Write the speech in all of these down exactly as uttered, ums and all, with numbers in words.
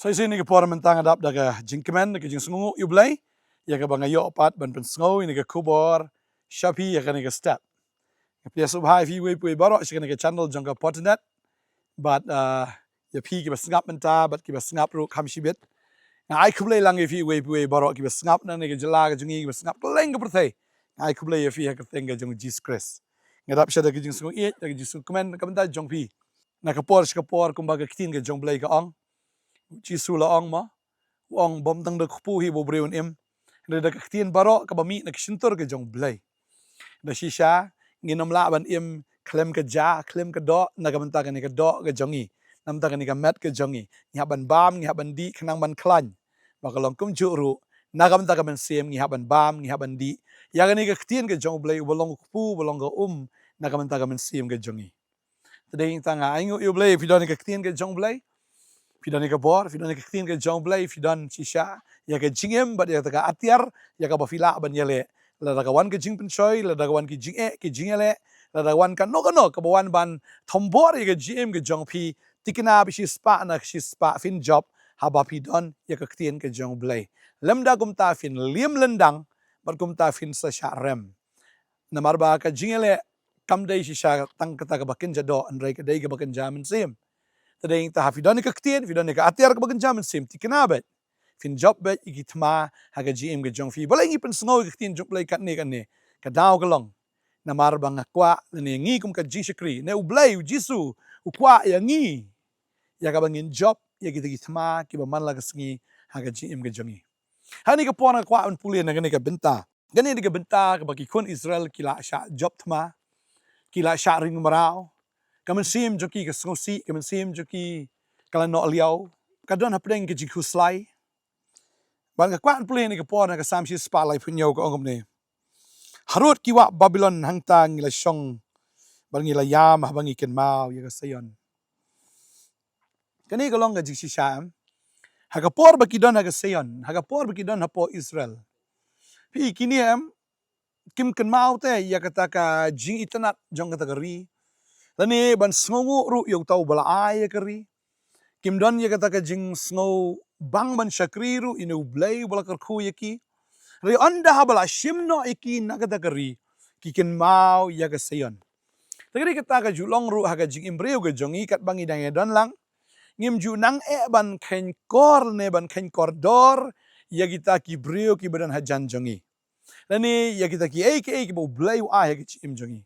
Te shisien ha kane ka por mynta nga dap da ka jingkmen, da ka jingsngewnguh ïa U Blei ïa kaba nga ïoh pat ban pynsngew ïa kane ka khubor sha phi ha kane ka step. Nga pdiang sngewbha ïa phi iwei pa iwei baroh sha kane ka channel jong ka Potternet. Bad, ah, ïa phi kiba sngap mynta bad kiba sngap ruh kham shibit, nga ai khublei lang ïa phi iwei pa iwei baroh kiba sngap na kane ka jylla ka jong ngi, kiba sngap kylleng ka pyrthei. Nga ai khublei ïa phi ha ka kyrteng ka jong U Jisu Khrist. Nga dap sha da ka jingsngew ïeit, da ka jingsngew kmen na ka bynta jong phi. Na ka por sha ka por, kumba ka ktien ka jong U Blei ka ong, U Jisu u la ong mo, u ong, bym tang da ka kpu hi ba u briew un im, hynrei da ka ktien baroh kaba mih na ka shyntur ka jong U Blei. Da shisha ngin ym lah ban im khlem ka ja, khlem ka doh, na ka bynta kane ka doh ka jong ngi, na ka bynta kane ka met ka jong ngi. Ngi hap ban bam, ngi hap ban dih, khnang ban khlaiñ. Bad ka long kumjuh ruh, na ka bynta ka mynsiem ngi hap ban bam, ngi hap ban dih ïa kane ka ktien ka jong U Blei, uba long u kpu, uba long ka um na ka bynta ka mynsiem ka jong ngi. Te dei ïa kata nga ainguh ïa U Blei, phi don ïa ka ktien ka jong U Blei, phi don ïa ka bor, phi don ïa ka ktien ka jong U Blei, phi don shisha ïa ka jingim bad ïa kata ka atiar ïa kaba phi lah ban ïaleh. Lada ka wan ka jingpynshoi, lada ka wan ki jingeh ki jingïaleh, lada ka wan kano kano kaba wan ban thombor ïa ka jingim ka jong phi, thikna ba shispah na shispah, phin jop haba phi don ïa ka ktien ka jong U Blei. Lymda kumta phin liem lyndang bad kumta phin sa shah rem. Namar ba ka jingïaleh kam dei shisha tang kata kaba kynja doh, hynrei ka dei kaba kynja mynsiem. Te dei ïa kata, ha phi don ïa ka ktien, phi don ïa ka atiar kaba kynja mynsiem, thikna beit, phin jop beit ïa ki thma ha ka jingim ka jong phi. Balei ngi pynsngew ïa ka ktien jong U Blei katne katne? Ka daw ka long namar ba nga kwah, lane ngi kum ka jingshakri, ne U Blei, U Jisu u kwah ïa ngi ïa kaba ngin jop ïa kita ki thma kiba man la ka sngi ha ka jingim ka jong ngi. Ha kane ka por nga kwah ban pule na kane ka bynta. Kane dei ka bynta kaba ki khun Israel ki la shah jop thma, ki la shah ring mraw. Ka mynsiem jong ki ka sngewsih, ka mynsiem jong ki ka la noh liaw, ka don hapdeng ka jingkhuslai. Bad nga kwah ban pule ha kane ka por na ka Salm shispah laiphew hynñiew, ka ong kumne: Harud ki wah Babilon hangta ngi la shong, bad ngi la ïam haba ngi kynmaw ïa ka Seion. Kane ka long ka jingshisha, em. Ha ka por ba ki don ha ka Seion, ha ka por ba ki don hapoh Israel, phi, kine, em, kim kynmaw te ïa kata ka jingitynnad jong kata ka ri, lane ban sngewnguh ruh ïa uta uba la ai ïa ka ri. Kim don ïa kata ka jingsngewbang ban shakri ruh ïa une U Blei uba la kyrkhu ïa ki. Hynrei ynda haba la shim noh ïa ki na kata ka ri, ki kynmaw ïa ka Seion. Te ka dei kata ka ju long ruh ha ka jingim briew ka jong ngi, katba ngi dang ïa don lang, ngim ju nang eh ban kheiñ kor ne ban kheiñ kordor ïa kita ki briew kiba don hajan jong ngi, lane ïa kita kiei kiei kiba U Blei u ai ha ka jingim jong ngi.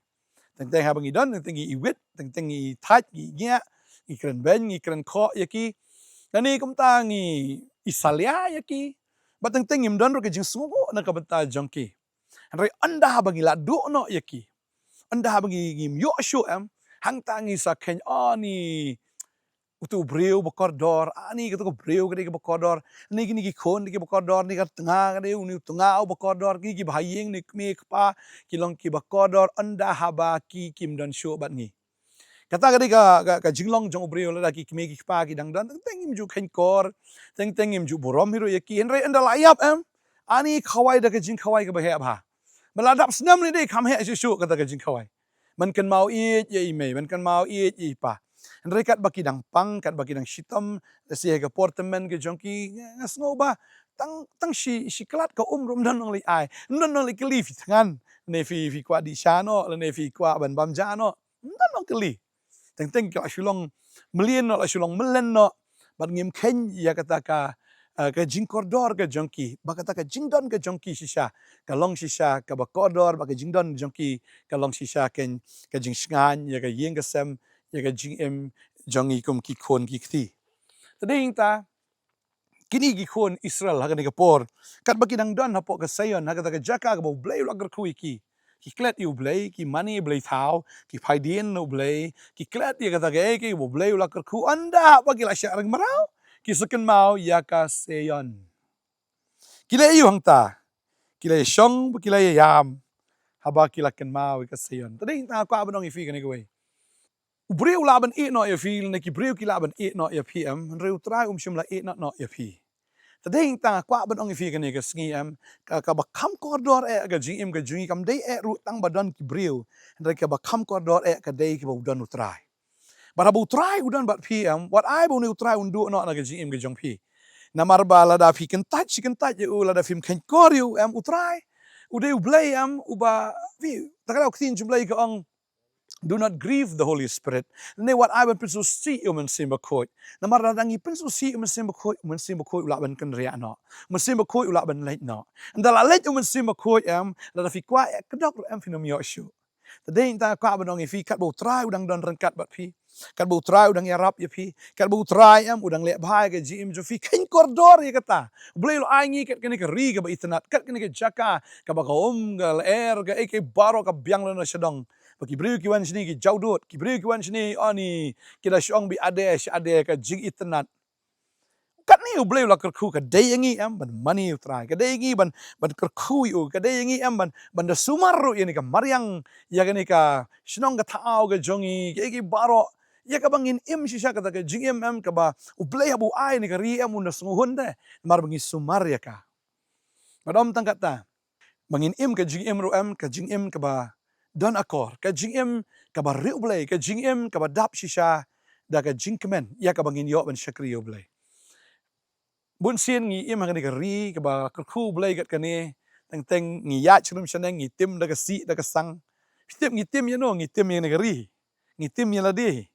Teng teng haba ngi don, teng teng ngi iwit, teng teng ngi thait, ngi ngiah, ngi kren beiñ, ngi kren khoh ïa ki, lane kumta ngi isalia ïa ki, bad teng teng ngim don ruh ka jingsngewnguh na ka bynta jong ki. Hynrei ynda haba ngi la duh noh ïa ki, ynda haba ngi, ngim ïoh shuh, em, hangta ngi sa kheiñ, ani utu u briew uba kordor, ani katu ka briew ka dei kaba kordor, ani kine ki khun dei kiba kordor, ani ka tnga ka dei, une u tnga uba kordor, kine kiba ha ïing, une u kmie u kpa, ki long kiba kordor ynda haba ki kim don shuh bad ngi. Kata ka dei ka, ka, ka jinglong jong u briew. Lada ki kmie ki kpa ki dang don, teng teng ngim ju kheiñ kor, teng teng ngim ju burom hi ruh ïa ki. Hynrei ynda la ïap, em, ani khawai da ka jingkhawai kaba heh bha. Ba la dap snem lei dei kham heh shuh shuh kata ka jingkhawai. Ban kynmaw ïeit ïa i mei, ban kynmaw ïeit ïa i pa. Hynrei katba ki dang pang, katba ki dang shitom, lehse ha ka por tymmen ka jong ki, nga, nga sngew ba tang, tang shi, shi khlad ka um ruh ym don nongleit ai, ym don nongleit kylli, phi thngan ne phi, phi kwah dih sha noh, lane phi kwah ban bam ja noh. Ym don nongkylli. Teng teng ki la shu long mlien noh, la shu long mlien noh. Bad ngim kheiñ ïa kata ka, eh, ka jingkordor ka jong ki, ba kata ka jingdon ka jong ki shisha ka long shisha kaba kordor, ba ka jingdon jong ki ka long shisha ka, ka jingshngaiñ ïa ka ïing ka sem, ïa ka jingim jong ngi kum ki khun ki kti. Te dei ïa kata, kine ki khun Israel ha kane ka por, katba ki dang don hapoh ka Seion, ha kata ka jaka kaba U Blei u la kyrkhu ïa ki, ki klet ïa U Blei, ki mane ïa U Blei thaw, ki phai dien na U Blei, ki klet ïa kata kaei kaei ba U Blei u la kyrkhu, ynda haba ki la shah ring mraw, ki sa kynmaw ïa ka Seion. Ki la ïoh hangta, ki la ïashong bad ki la ïaïam haba ki la kynmaw ïa ka Seion. Te dei hangta nga kwah ban ong ïa phi kane kawei. U briew u lah ban ïeh noh ïa phi, lane ki briew ki lah ban ïeh noh ïa phi, em, hynrei U Trai um shym la ïeh noh noh ïa phi. Te dei hangta nga kwah ban ong ïa phi kane ka sngi, em, ka, kaba kham kordor eh ka jingim ka jong ngi kam dei eh ruh tang ba don ki briew, hynrei kaba kham kordor eh ka dei kaba u don U Trai. Bad haba U Trai u don bad phi, em, wat ai ba une U Trai un duh noh na ka jingim ka jong phi. Namar ba lada phi kyntait shi kyntait ïa u, lada phim kheiñ kor ïa u em, u Trai u dei u Blei em uba, phi, ta ka daw ka ktien jong u Blei ka ong, "Do not grieve the Holy Spirit." Lane wat ai ban pynsngewsih ïa u Mynsiem Bakhuid. Namar lada ngi pynsngewsih ïa u Mynsiem Bakhuid, u Mynsiem Bakhuid u lah ban kynriah noh, u Mynsiem Bakhuid u lah ban leit noh. Ynda la leit u Mynsiem Bakhuid em, lada phi kwah ïa ka dok ruh em, phin ym ïoh shuh. Te dei nangta nga kwah ban ong ïa phi, katba u Trai u dang don ryngkat bad phi, katba u Trai u dang ïarap ïa phi, katba u Trai em u dang leh bha ïa ka jingim jong phi, kheiñ kordor ïa kata. U Blei u la ai ngi kat kane ka ri kaba itynnad, kat kane ka jaka kaba ka um ka lyer, kaei kaei baroh ka biang lano sha dong. Ba ki briew ki wan shane ki jaw dud, ki briew ki wan shane, ani, ki da shong beit ade sha ade, ka jingitynnad. Katne u Blei u la kyrkhu, ka dei ïa ngi em ban mane ïa u Trai, ka dei ïa ngi ban, ban kyrkhu ïa u, ka dei ïa ngi em ban, ban da sumar ruh ïa kane ka mariang, ïa kane ka shnong ka thaw ka jong ngi, kaei kaei baroh, ïa kaba ngin im shisha kata ka jingim em kaba u Blei haba u ai ïa kane ka ri em un da sngewhun te, namar ba ngi sumar ïa ka. Bad ym tang kata, ba ngin im ka jingim ruh em, ka jingim kaba don akor, ka jingim kaba riewblei, ka jingim kaba dap shisha da ka jingkmen ïa kaba ngin ïoh ban shakri ïa u Blei. Bun sien ngi im ha kane ka ri kaba kyrkhu u Blei kat kane, teng teng ngi ïaid sha rum sha neng, ngi tim da ka sih da ka sang. Phi tip ngi tim ïano? Ngi tim ïa kane ka ri, ngi tim ïa lade,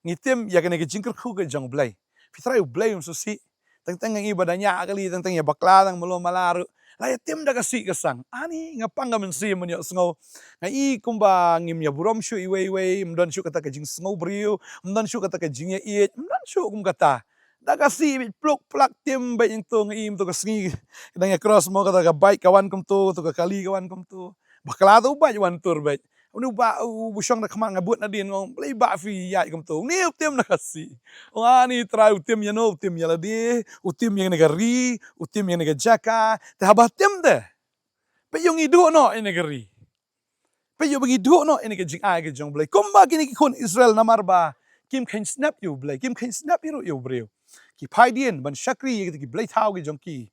ngi tim ïa kane ka jingkyrkhu ka jong u Blei. Phi tharai u Blei um sngewsih? Teng teng ngi ba da ñiah kali, teng teng ïa bakla tang mala mala ruh, la ïa tim da ka sih ka sang. Ani, nga pang ka mynsiem ban ïohsngew. Nga i kumba ngim ïa burom shuh iwei iwei, ym don shuh kata ka jingsngew briew, ym don shuh kata ka jingïaieit, ym don shuh kum kata. Da ka sih beit, pluk plak, tim beit, ïa to nga i, ym to ka sngi ka dang ïa cross mo, kata ka bike ka wan kumto, to ka kali ka wan kumto. Bakla to u bike wan tur beit. Une u bah u, u shong da khmat nga bud nadien, nga ong, "Balei bah phi ïaid kumto?" Une u tim da ka sih. Ong, "Ani Trai, u tim ïano? U tim ïa lade, u tim ïa kane ka ri, u tim ïa kane ka jaka." Te haba tim te, peit ïoh ngi duh noh ïa kane ka ri. Peit ïoh ba ngi duh noh ïa kane ka jingai ka jong u Blei. Kumba kine ki khun Israel, namar ba kim kheiñ snep ïa u Blei, kim kheiñ snep ïa ruh ïa u briew, ki phai dien ban shakri ïa kita ki blei thaw ki jong ki.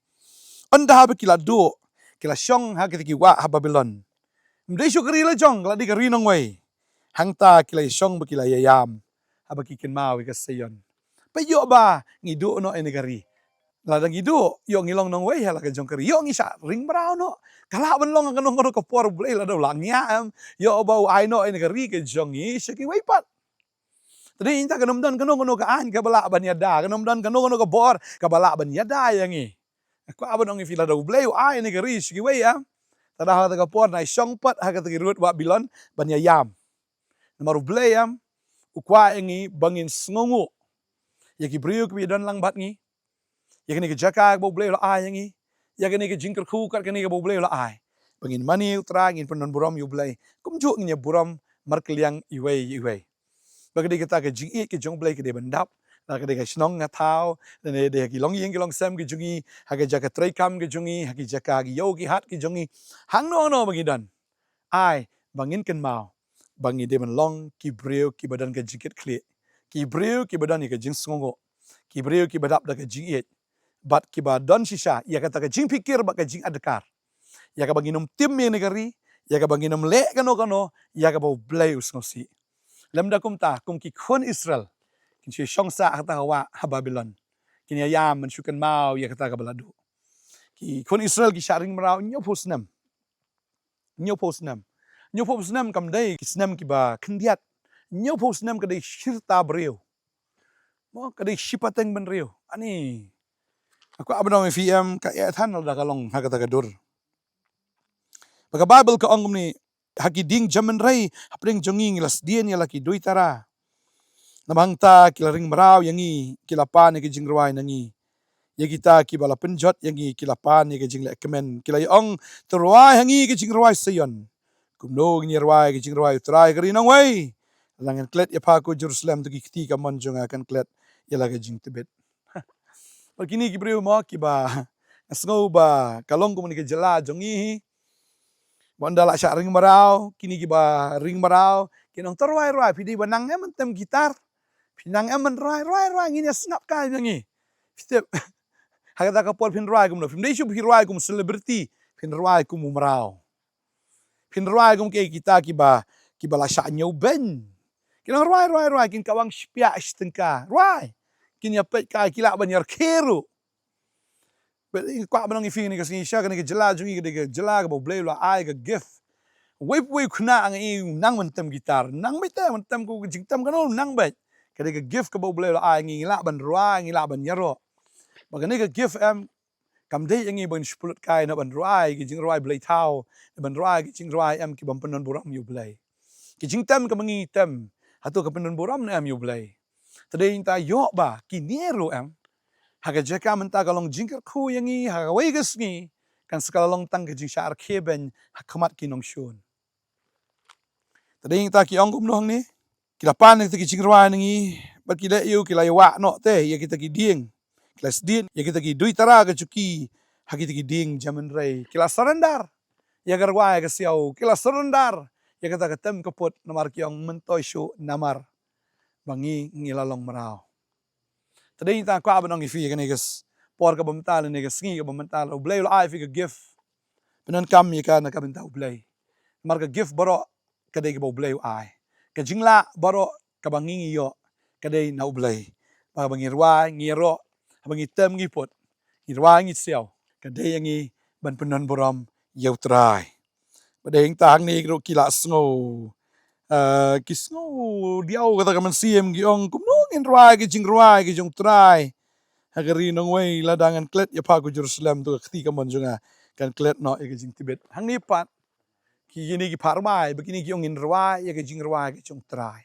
Ynda haba ki la duh, ki la shong ha kita ki wah ha Babilon. Ym dei shuh ka ri la jong, ka la dei ka ri nongwei. Hangta ki la ïa shong bad ki la ïa ïam haba ki kynmaw ïa ka Seion. Peit ïoh ba ngi duh noh ïa kane ka ri. Lada ngi duh, ïoh ngi long nongwei ha la ka jong ka ri, ïoh ngi shah ring mraw noh. Ka lah ban long ha kano kano ka por, u Blei lada u la ngiah em, ïoh ba u ai noh ïa kane ka ri ka jong ngi sha kiwei pat. Te dei nangta kan ym don kano kano ka aiñ kaba lah ban ïada, kan ym don kano kano ka bor kaba lah ban ïada ïa ngi. Nga kwah ban ong ïa phi, lada u Blei u ai ïa kane ka ri sha kiwei em, te da ha kata ka por ngi shong pat ha kata ki rud Babilon ban ïa ïam. Namar u Blei em u kwah ïa ngi ba ngin sngewnguh ïa ki briew kiba ïa don lang bad ngi, ïa kane ka jaka kaba u Blei u la ai ïa ngi, ïa kane ka jingkyrkhu kat kane kaba u Blei u la ai. Ba ngin mane u Trai, ngin pyndon burom ïa u Blei, kumjuh ngin ïa burom markylliang iwei ïa iwei. Ba ka dei kata ka jingïeit ka jong u Blei ka dei ban dap, la ka dei ka shnong ka thaw, lane dei ha ki longïing ki longsem ki jong ngi, ha ka jaka treikam ki jong ngi, ha ki jaka ki ïew ki hat ki jong ngi, hangno hangno ba ngi don. Ai ba ngin kynmaw ba ngi dei ban long ki briew kiba don ka jingkitkhlieh, ki briew kiba don ïa ka jingsngewnguh, ki briew kiba dap da ka jingïeit, bad kiba don shisha ïa kata ka jingpikir bad ka jingadkar ïa kaba ngin ym tim ïa kane ka ri, ïa kaba ngin ym leh kano kano, ïa kaba u Blei u sngewsih. Lymda kumta, kum ki khun Israel, kin shu shong sah ha kata ka wah ha Babilon, kin ïa ïam ban shu kynmaw ïa kata kaba la duh. Ki khun Israel ki shah ring mraw hynñiewphew snem. Hynñiewphew snem. Hynñiewphew snem kam dei ki snem kiba khyndiat. Hynñiewphew snem ka dei shi rta briew. Mo, ka dei shi pateng bynriew. Ani, nga kwah ban ong ïa phi em, ka eh than lada ka long ha kata ka dur. Ba ka Baibl ka ong kumne, ha ki dieng jam bynriew hapdeng jong ngi, ngi la sdien ïa la ki duitara. Namar hangta ki la ring mraw ïa ngi, ki la pan ïa ki jingrwai na ngi. Ïa kita kiba la pynjot ïa ngi ki la pan ïa ki jingleh kmen, ki la ïa ong, "To rwai ha ngi ki jingrwai Seion. Kumno ngin ïa rwai ki jingrwai u Trai ha ka ri nongwei? Lada ngan klet ïa pha ko Jerusalem, to ki kti kamon jong nga kan klet ïa la ka jingtbit." Bad kine ki briew mo kiba nga sngew ba ka long kum kane ka jylla jong ngi hi. Ba ynda la shah ring mraw, kine kiba ring mraw kin ong, "To rwai, rwai, phi dei ba nang em ban tem gitar? Phi nang em ban rwai, rwai, rwai, ngin ïa sngap kai ma ngi." Phi tip, ha kata ka por phin rwai kumno? Phim dei shuh phi rwai kum celebrity, phin rwai kum u mraw. Phin rwai kum ki, kita kiba, kiba la shah ñiew beiñ. Kin ong, "Rwai, rwai, rwai," kin kawang shiphiah shi tyngka. Rwai. Kin ïa peit kai, ki lah ban ïa rkhie ruh. Bad nga kwah ban ong ïa phi kane ka sngi, shisha kane ka jylla jong ngi ka dei ka jylla kaba U Blei u la ai ka gift. Uwei pa uwei u khynnah, nga i, u nang ban tem guitar, nang beit te ban tem, ko ka jingtem kano nang beit. Ka dei ka gift kaba U Blei u la ai ïa ngi, ngi lah ban rwai, ngi lah ban ïaroh. Bad kane ka gift em, kam dei ïa ngi ban shu pynlut kai na ban rwai ki jingrwai blei thaw, ban rwai ki jingrwai em ki ban pyndon burom ïa U Blei. Ki jingtem kaba ngi tem, hato ka pyndon burom ne em ïa U Blei? Te dei ngi ta ïoh ba kine ruh em, ha ka jaka mynta ka long jingkyrkhu ïa ngi, ha kawei ka sngi kan sa ka la long tang ka jingshah rkhie beiñ ha khmat ki nongshun. Te dei ngi ta ki ong kumno hangne? Ki la pan ïa kita ki jingrwai na ngi, bad ki leh ïa u, ki la ïawah noh te ïa kita ki dieng. Ki la sdied ïa kita ki duitara ka juki ha kita ki dieng jam hynrei. Ki la surrender ïa ka rwai ka siaw, ki la surrender ïa kata ka tem ka put, namar ki ong, myntoi shuh namar ba ngi ngi la long mraw. Te dei ngi ta kwah ban ong ïa phi ïa kane ka s-, por kaba mynta lane ka sngi kaba mynta, la U Blei u la ai ïa phi ka gift. Pyndonkam ïa ka na ka bynta U Blei. Namar ka gift baroh ka dei kaba U Blei u ai. Ka jinglah baroh kaba ngi ngi ïoh ka dei na U Blei. Ba haba ngi rwai, ngi ïaroh, haba ngi tem, ngi put, ngi rwai, ngi siaw, ka dei ïa ngi ban pyndon burom ïa U Trai. Bad dei hangta hangne ruh ki la sngew, ah, ki sngew diaw kata ka mynsiem, ki ong, kumno ngin rwai ki jingrwai ki jong U Trai ha ka ri nongwei, lada ngan klet ïa pha ko Jerusalem, to ka kti kamon jong nga kan klet noh ïa ka jingtbit. Hangne pat kine ki phah rwai, bad kine ki ong, ngin rwai ïa ka jingrwai ka jong U Trai.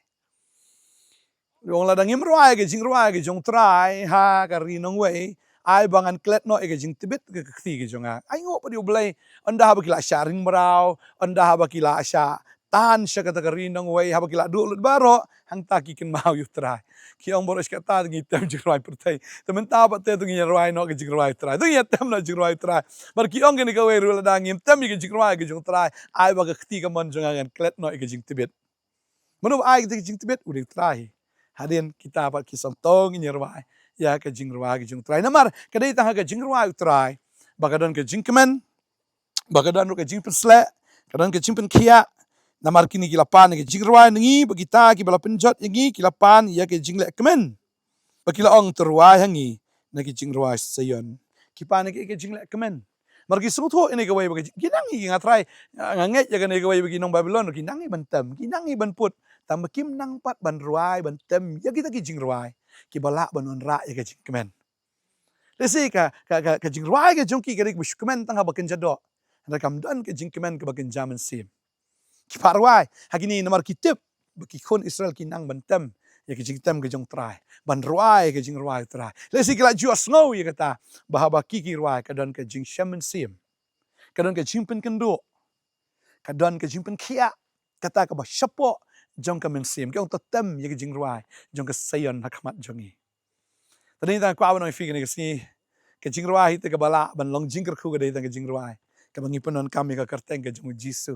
Ong, lada ngim rwai ïa ka jingrwai ka jong U Trai ha ka ri nongwei, ai ba ngan klet noh ïa ka jingtbit ka kti ka jong nga. Ai nguh pat ïa U Blei, ynda haba ki la shah ring mraw, ynda haba ki la shah tan sha kata ka ri nongwei, haba ki la duh lut baroh, hangta ki kynmaw ïa U Trai. Ki ong, baroh shi katta ngi tem jingrwai pyrthei, te mynta pat te to ngin rwai noh ka jingrwai U Trai, to ngin tem noh jingrwai U Trai. Bad ki ong kane kawei ruh, lada ngim tem ïa ka jingrwai ka jong U Trai, ai ba ka kti kamon jong nga kan klet noh ïa ka jingtbit. Mano ba ai kata ka jingtbit? U dei U Trai. Hadien kita pat ki sngewthuh, ngin ïa rwai ïa ka jingrwai ka jong U Trai. Namar ka dei tang ha ka jingrwai U Trai ba ka don ka jingkmen, ba ka don ruh ka jingpynsleh, ka don ka jingpynkhiah. Namar kine ki la pan ïa ka jingrwai na ngi, bad kita kiba la pynjot ïa ngi ki la pan ïa ka jingleh kmen. Ba ki la ong, to rwai ha ngi na ki jingrwai Sion. Ki pan ïa ka jingleh kmen. Namar ki sngewthuh ïa kane kawei ba ki, ki nang hi, nga trai, nga ngeit ïa kane kawei ba ki nong Babilon ki nang hi ban tem, ki nang hi ban put, tang ba kim nang pat ban rwai, ban tem ïa kita ki jingrwai kiba lah ban wanrah ïa ka jingkmen. Lehse ka, ka, ka, ka jingrwai ka jong ki ka dei kaba shu kmen tang haba kynja doh, hynrei kam don ka jingkmen kaba kynja mynsiem. Ki phah rwai ha kine namar ki tip ba ki khun Israel ki nang ban tem ïa ka jingtem ka jong U Trai, ban rwai ïa ka jingrwai U Trai. Lehse ki la ju sngew ïa kata, ba haba ki ki rwai ka don ka jingshem mynsiem, ka don ka jingpynkynduh, ka don ka jingpynkhiah, kata kaba shapoh jong ka mynsiem. Ki ong, to tem ïa ka jingrwai jong ka Sion ha khmat jong ngi. Te dei tang kwah ban ong ïa phi kane ka sngi, ka jingrwai hi te kaba lah ban long jingkyrkhu ka dei tang ka jingrwai kaba ngi pyndonkam ïa ka kyrteng ka jong U Jisu.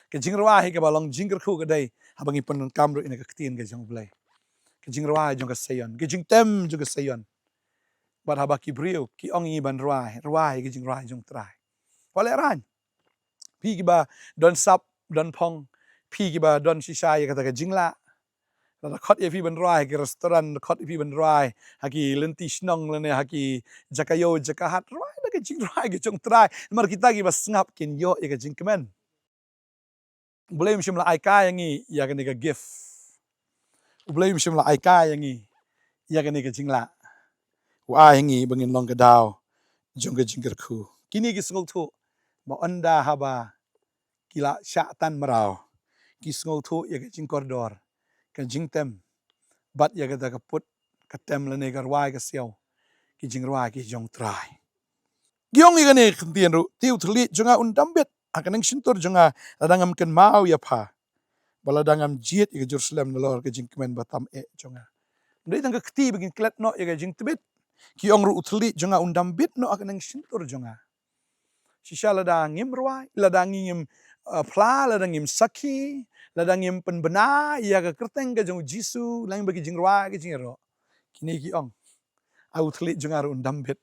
Ka jingrwai hi kaba long jingkyrkhu ka dei haba ngi pyndonkam ruh ïa ka ktien ka jong U Blei. Ka jingrwai jong ka Sion, ka jingtem jong ka Sion. Bad haba ki briew ki ong ïa ngi ban rwai, rwai ka jingrwai jong U Trai. Wat lehrain. Phi kiba don sap, don phong, phi kiba don shisha ïa kata ka jinglah, lada khot ïa phi ban rwai ha ki restaurant, khot ïa phi ban rwai ha ki lynti shnong lane ha ki jaka ïew jaka hat, rwai da ka jingrwai ka jong U Trai. Namar kita kiba sngap kin ïoh ïa ka jingkmen. U Blei um shym la ai kai ïa ngi ïa kane ka gift. U Blei um shym la ai kai ïa ngi ïa kane ka jinglah. U ai ïa ngi ba ngin long ka daw jong ka jingkyrkhu. Kine ki sngewthuh ba ynda haba ki la shah tan mraw, ki sngewthuh ïa ka jingkordor, ka jingtem, bad ïa kata ka put, ka tem lane ka rwai ka siaw, ki jingrwai ki jong U Trai. Ki ong ïa kane ka ktien ruh, te u thylliej jong nga un dam bit ha ka neng shyntur jong nga, lada ngam kynmaw ïa pha, bad lada ngam jied ïa ka Jerusalem nalor ka jingkmen ba tam eh jong nga. Ym dei tang ka kti ba ngin klet noh ïa ka jingtbit. Ki ong ruh, u thylliej jong nga un dam bit noh ha ka neng shyntur jong nga. Shisha lada ngim rwai, lada ngim, uh, phla, lada ngim sakhi, lada ngim pynbna ïa ka kyrteng ka jong U Jisu lyngba ki jingrwai, ki jingïaroh, kine ki ong, ai u thylliej jong nga ruh un dam bit.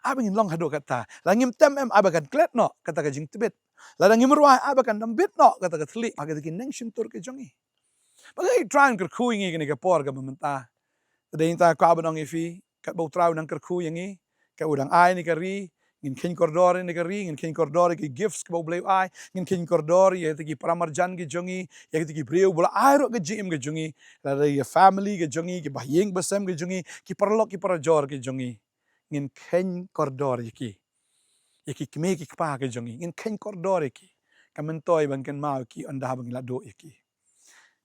Ai ba ngin long haduh katta. Lada ngim tem em, ai ba kan klet noh kata ka jingtbit. Lada ngim rwai, ai ba kan dam bit noh kata ka thylliej ha kita ki neng shyntur ki jong ngi. Ba ngi trai kyrkhu ïa ngi kane ka por kaba mynta. Te dei ngi ta kwah ban ong ïa phi, katba U Trai u nang kyrkhu ïa ngi, Ka u dang ai ïa ka ri, ngin kheiñ kordor ïa ka ri, ngin kheiñ kordor ïa ki gifts kiba U Blei u ai, ngin kheiñ kordor ïa kita ki paramarjan ki jong ngi, ïa kita ki briew ba la ai ruh ka jingim ka jong ngi, lada ïa family ka jong ngi, ki bahaïing bahasem ka jong ngi, ki paralok ki parajor ki jong ngi. Ngin kheiñ kordor ïa ki. Ïa ki kmie ki kpa ki jong ngi, ngin kheiñ kordor ïa ki. Ka myntoi ban kynmaw ïa ki ynda ba ngi la duh ïa ki.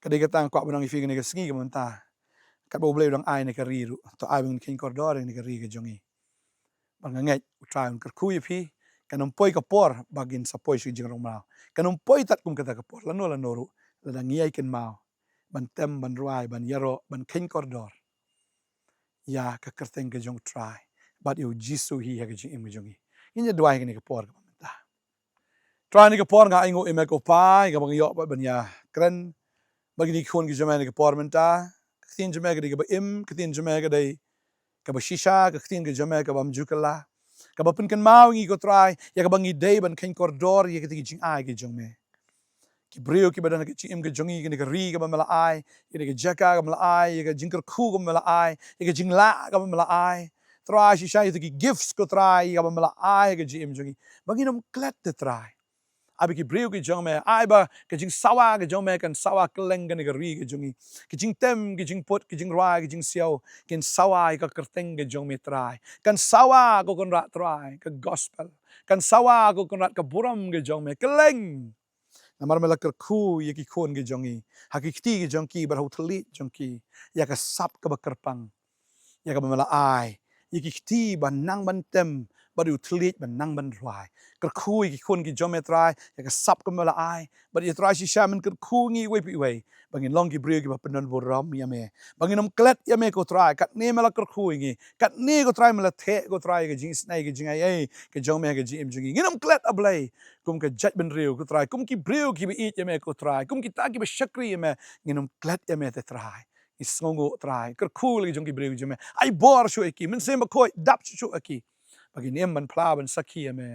Ka dei kata nga kwah ban ong ïa phi kane ka sngi ka mynta. Katba U Blei u dang ai ïa ka ri ruh, to ai ba ngin kheiñ kordor ïa ka ri ka jong ngi. Bad nga ngeit U Trai un kyrkhu ïa phi. Kan ym poi ka por ba ngin sa poi sha ka jingrong mraw. Kan ym poi tat kum kata ka por lano lano ruh, lada ngi ïai kynmaw ban tem, ban rwai, ban ïaroh, ban kheiñ kordor ïa ka kyrteng ka jong U Trai bad ïa U Jisu hi ha ka jingim ka jong ngi. Ngin ïa duwai kane ka por kaba mynta. Trai, kane ka por nga ainguh ïa me ko Pa, ïa kaba nga ïoh pat ban ïakren bad kine ki khun ki jong me kane ka por mynta. Ka ktien jong me ka dei kaba im, ka ktien jong me ka dei kaba shisha, ka ktien ka jong me kaba ym ju kylla, kaba pynkynmaw ïa ngi ko Trai ïa kaba ngi dei ban kheiñ kordor ïa kita ki jingai ki jong me. Ki briew kiba don ha ka jingim ka jong ngi, kane ka ri kaba me la ai, kane ka jaka kaba me la ai, ïa ka jingkyrkhu kaba me la ai, ïa ka jinglah kaba me la ai. Trai, shisha ïa kita ki gifts ko Trai kaba me la ai ha ka jingim jong ngi, ba ngin ym klet te Trai. Ai ba ki briew ki jong me, ai ba ka jingsawa ka jong me kan sawa kylleng kane ka ri ka jong ngi. Ka jingtem, ka jingput, ka jingrwai, ka jingsiaw, kan sawa ïa ka kyrteng ka jong me Trai. Kan sawa ko Kynrad Trai ka gospel. Kan sawa ko Kynrad ka burom ka jong me kylleng. Namar me la kyrkhu ïa ki khun ki jong ngi ha ki kti ki jong ki bad ha u thylliej jong ki, ïa ka sap kaba kyrpang, ïa kaba me la ai, ïa ki kti ba nang ban tem bad ïa u thylliej ba nang ban rwai. Kyrkhu ïa ki khun ki jong me Trai ïa ka sap kaba me la ai. Bad ïa Trai, shisha men kyrkhu ngi iwei pa iwei ba ngin long ki briew kiba pyndonburom ïa me, ba ngin ym klet ïa me ko Trai. Katne me la kyrkhu ïa ngi, katne ko Trai me la theh ko Trai ïa ka jingisynei, ka jingai ei ka jong me ha ka jingim jong ngi, ngin ym klet, A Blei. Kum ka jaitbynriew ko Trai, kum ki briew kiba ïeit ïa me ko Trai, kum kita kiba shakri ïa me, ngin ym klet ïa me te Trai. Ngi sngewnguh Trai, kyrkhu ïa la ki jong ki briew ki jong me. Ai bor shuh ïa ki, Mynsiem Bakhuid dap shuh shuh ïa ki, ba kin im ban phla ban sakhi ïa me,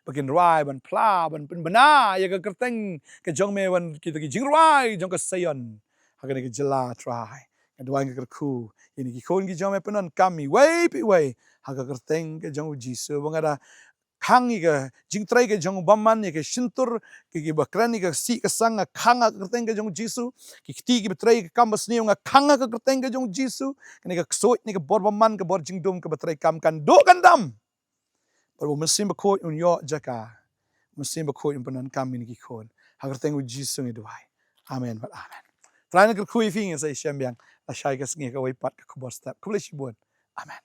ba kin rwai ban phla ban pynbna ïa ka kyrteng ka jong me wan kita ki jingrwai jong ka Seion ha kane ka jylla Trai. Nga duwai, nga kyrkhu ïa kine ki khun ki jong me, pyndonkam iwei pa iwei ha ka kyrteng ka jong U Jisu. Ba nga da khang ïa ka jingtrei ka jong u bymman, ïa ka shyntur, ki, kiba kren ïa ka sih ka sang, nga khang ha ka kyrteng ka jong U Jisu. Ki kti kiba trei ka kam basniew, nga khang ha ka kyrteng ka jong U Jisu. Kane ka ksuid, kane ka bor bymman, ka bor jingdum kaba trei kam kan duh kan dam. Bad U Mynsiem Bakhuid un ïoh jaka, U Mynsiem Bakhuid un pyndonkam ïa kine ki khun. Ha ka kyrteng U Jisu ngi duwai. Amen bad amen. Trai un kyrkhu ïa phi. Ngin sa ïashem biang lashai ka sngi ha kawei pat ka khubor step. Khublei shibun. Amen.